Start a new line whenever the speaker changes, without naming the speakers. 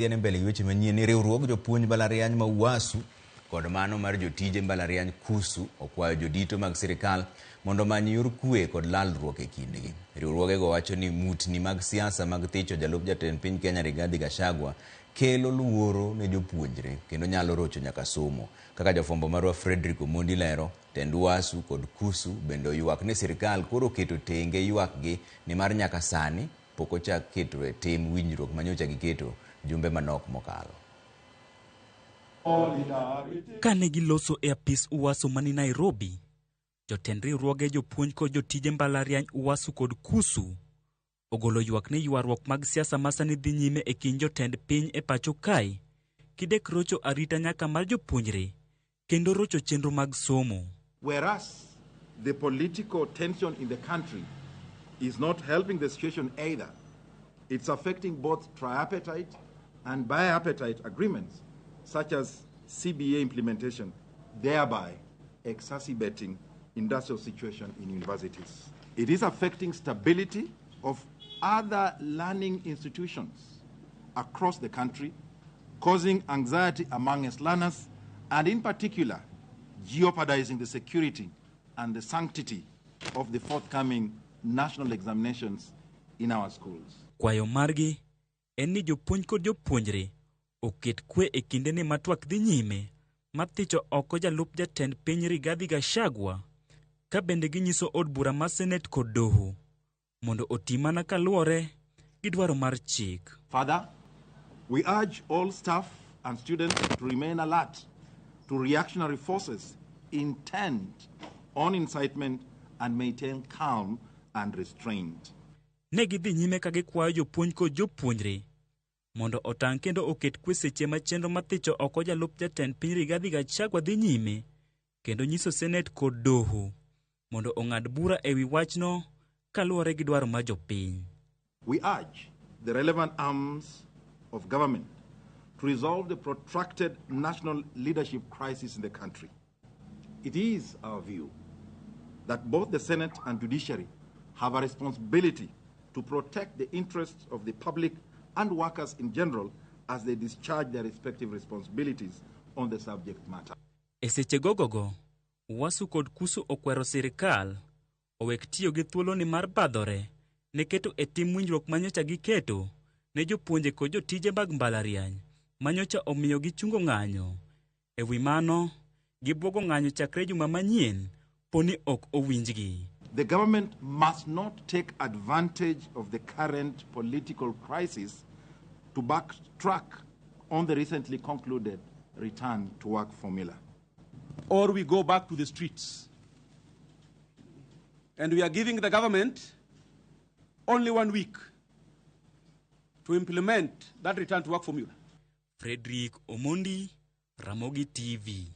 Dhiane mbele gi weche manyien ni riwruog jopuonj mbalariany ma UASU kod mano mar jotije mbalariany KUSU okwayo jodito mag sirikal mondo omany yor kwe kod lalruok e kindgi. Riwruogego wacho ni mutni mag siasa mag thicho jalup jatend piny Kenya Rigathi Gachagua kelo luoro ne jopuonjre kendo nyalo rocho nyaka somo. Kaka jafwambo marwa Fredrick Omondi lero, tend UASU kod KUSU bende oywak ni sirikal koro oketo tenge ywakgi nimar nyaka sani pok ochak keto e tim winjruok manyocha giketo jumbe manok mokalo.
Kane giloso e apis UASU mani Nairobi, jotend riwruoge jopuonj kod jotije mbalariany UASU kod KUSU ogolo ywak ni ywaruok mag siasa ma sani dhi nyime e kind jotend piny e pacho kae kidek rocho arita nyaka mar jopuonjre kendo rocho chenro mag somo.
Whereas the political tension in the country is not helping the situation either. It's affecting both tripartite and bipartite agreements, such as CBA implementation, thereby exacerbating industrial situation in universities. It is affecting stability of other learning institutions across the country, causing anxiety amongst learners, and in particular, jeopardizing the security and the sanctity of the forthcoming national examinations in our schools.
Kwayo margi en ni jopuonj kod jopuonjre oket kwe e kindeni ma twak dhi nyime mar thicho oko jalup jatend piny Rigathi Gachagua ka bende ginyiso od bura mar Senet kod doho mondo oti mana kaluwore gi dwaro mar chik.
Further, we urge all staff and students to remain alert to reactionary forces intent on incitement and maintain calm and restraint.
Ne gidhi nyime ka gikwayo jopuonj kod jopuonjre mondo otang' kendo oket kwe seche ma chenro mar thicho oko jalup jatend piny Rigathi Gachagua dhi nyime kendo nyiso Senet kod doho mondo ong'ad bura ewi wachno kaluwore gi dwaro mar jopiny.
We urge the relevant arms of government to resolve the protracted national leadership crisis in the country. It is our view that both the Senate and judiciary have a responsibility to protect the interests of the public and workers in general as they discharge their respective responsibilities on the subject matter.
E seche gogogo, UASU kod KUSU okwero sirikal owek tiyo gi thuoloni mar badhore ne keto e tim winjruok manyocha giketo ne jopuonje kod jotije mag mbalariany manyocha omiyo gichungo ng'anyo. E wi mano, gibuogo ng'anyo chakre juma manyien poni ok owinjgi.
The government must not take advantage of the current political crisis to backtrack on the recently concluded return to work formula.
Or we go back to the streets. And we are giving the government only 1 week to implement that return to work formula.
Frederick Omondi, Ramogi TV.